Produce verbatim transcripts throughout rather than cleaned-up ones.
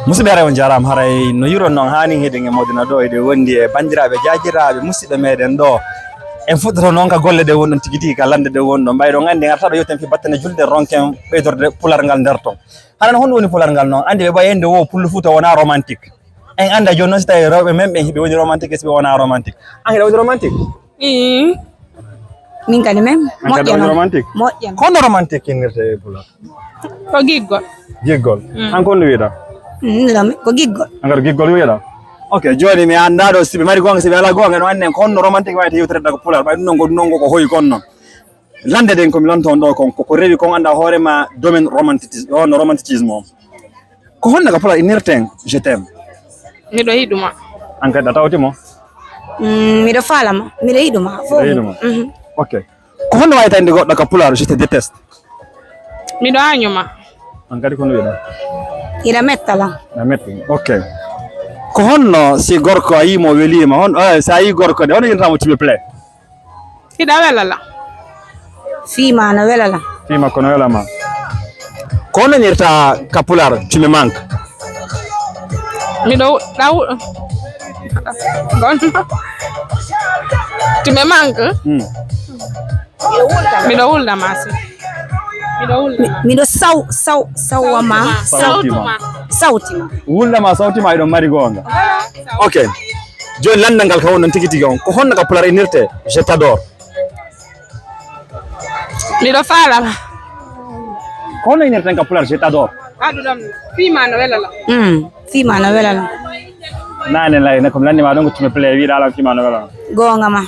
Musidɓe, haray on jaaraama. Haray no yiɗon noon, haani heɗen e mooɗon ɗo, eɗen wondi e banndiraaɓe, jaajiraaɓe, musidɓe meɗen ɗo. En fuɗɗoto noon ka golle ɗe wonɗon tigi tigi, ka lande ɗe wonɗon. Mbayɗon anndi, ngartaɗo yewten fii battane julde, ronken ɓeydorde pular ngal nder ton. Haray no, honɗum woni pular ngal noon? Anndi ɓe ɓay ende wo pullo Fuuta wona romantique. En annda jooni noon si tawii rewɓe men ɓen hiɓe woni romantique, si ɓe wona romantique. An hiɗa woni romantique? Ii. Min kadi men. An kadi moƴƴa woni noon. Romantique? Moƴƴa noon. Kono romantique innirte e pular? Ko giggol. Giggol. Mm. An ko honno wiyeɗaa? Mm, non, ko giggol. An kadi giggol wiyeɗaa? Ok, jooni mi anndaa ɗo si ɓe mari goonga, si ɓe alaa goonga, no annden ko honno romantique waawata yewtirde ko pular, ɓay ɗum noon ko, ɗum noon ko, ko hoyi kon noon. Lande ɗen ko mi lanto on ɗo kon, ko, ko rewi kon anndaa hoore ma domaine romanticisme, honno romanticisme on. Ko honno ka pular innirten je t'aime? Miɗo yiɗu ma. An kadi a tawti mo? Mm, miɗo faala ma, miɗo yiɗu ma. Miɗo yiɗu ma. Mhm. Ok. Ko honno waawata innde goɗɗo ka pular, je te déteste? Miɗo año ma. An kadi ko no wiyeɗaa? Hiɗa metta lan. Hiɗa metta. Ok. Ko honno si gorko a yii mo weliima, hon, eh, si a yii gorko de, honno innirta mo tu me plais? Hiɗa wela lan. Fii maa no wela lan. Fii makko no wela ma. Ko honno innirta ka pular, tu me manques? Miɗo wu-, ɗa wu-, gonno. Tu me manques? Hmm. Miɗo wulda ma si. Miɗo wulda ma. Miɗo saw-, saw-, sawwa ma. Sawti ma. Sawti ma. Sawti ma. Wulda ma, sawti ma, eɗon mari goonga. Ok. Jooni lanndal ngal ka wonɗon tigi tigi on. Ko honno ka pular innirte je t'adore? Miɗo faala ma. Ko honno innirten ka pular je t'adore? Aɗu ɗon, fii maa no wela lan. Mm, fii maa no wela lan. Naane lay, ne ko mi lanndi ma ɗon ko tu me plais, wiyeɗaa lan fii maa no wela lan. Goonga ma.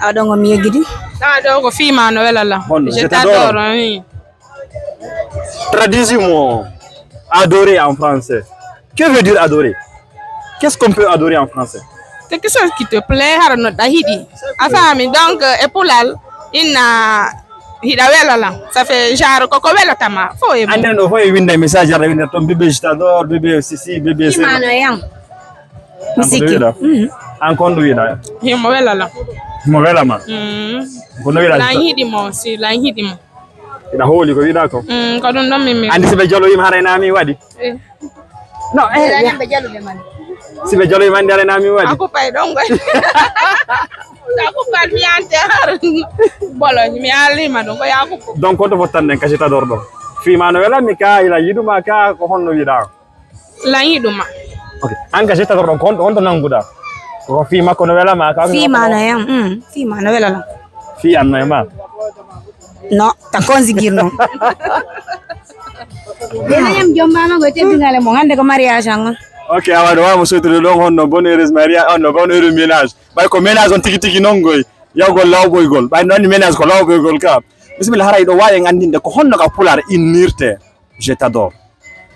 Awa ɗon ko mi yeggiti. Awa ɗo ko fii maa no wela lan. Honno, je t'adore, oui. Traduis-moi adorer en français. Que veut dire adorer? Qu'est-ce qu'on peut adorer en français? C'est quelque chose qui te plaît, hara no ɗa hiɗi. A faami? Donc, euh, e pular, inna hiɗa wela lan. Ça fait genre ko, ko welata ma. Fo e mum. Annden ɗo fof e winnde message, aɗa winnda toon bébé je t'adore, bébé ceci, bébé cela. Imano e an. Mi sikki. An ko honɗum wiyeɗaa? Himo wela lan. Himo wela ma? Mm. Ko no wiyeɗaa? Lan hiɗi mo, si lan hiɗi mo. Hiɗa hooli ko wiyeɗaa ko? Mm, ko ɗum ɗon min mi. Anndi si ɓe jaloyiima haray na mi waɗi? Eh. Non, eh, ɓe jalude man. Si ɓe jaloyiima anndi haray na mi waɗi? A kuppay ɗon koy. A kuppay mi ante har. Bologne, mi haalima ɗum ko ya kuppu. Donc, ko honto fottanɗen ka je t'adore ɗo? Fii maa no wela mi ka, hiɗa yiɗu ma ka, ko honno wiyeɗaa? Lan yiɗu ma. Ok. An ka je t'adore ɗon, ko honto, honto nannguɗaa? Ko fii makko no wela ma ka? Fii maa no e an, mm, fii maa no wela lan. Fii an no e ma? No, ta konsigir non. Ɓe yam jombama ko teddungal e mon. Hannde ko mariage an on. Ok, awa ɗo waawi mo sottude ɗon honno bonne heureuse mariage, honno bonne heureuse ménage. Ɓay ko ménage on tigi tigi non goy. Yawgol lawɓoygol. Ɓay no anndi ménage ko lawɓoygol ka. Bisimilla, haray ɗo waawi en anndinde ko honno ka pular innirte je t'adore.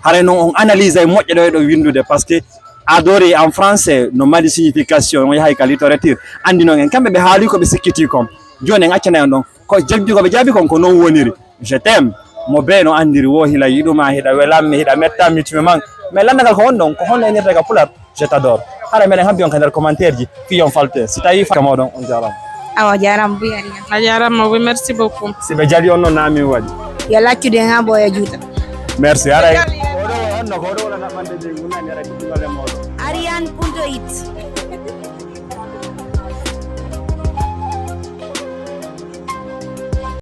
Haray noon on analyse ay moƴƴo ɗo e ɗo winndude, parce que adorer en français no mari signification, on yahay ka littérature, anndi noon en kamɓe ɓe haali ko ɓe sikkiti kon. Jooni en accanay on ɗon. Ko jabbi ko ɓe jaabi kon ko noon woniri. Je t'aime. Mo bee no anndiri wo hila yiɗu ma, hiɗa welammi, hiɗa mettammi, tu me manques. Mais lanndagal ko honɗon, ko honno innirte ka pular? Je t'adore. Hara meɗen habbi on ka nder commentaire ji, fii on falte. Si tawi fa-, ka moɗon, on jaaraama. Awa, jaaraama buy Ariane. A jaaraama buy, merci beaucoup. Si ɓe jali on noon, na min waɗi. Yo laccude haa ɓooya juuta. Merci, haray. Ko ɗo on no, ko ɗo wona naɓande je ngunani, haray ko ɗum wale moɗon. Ariane Punto It.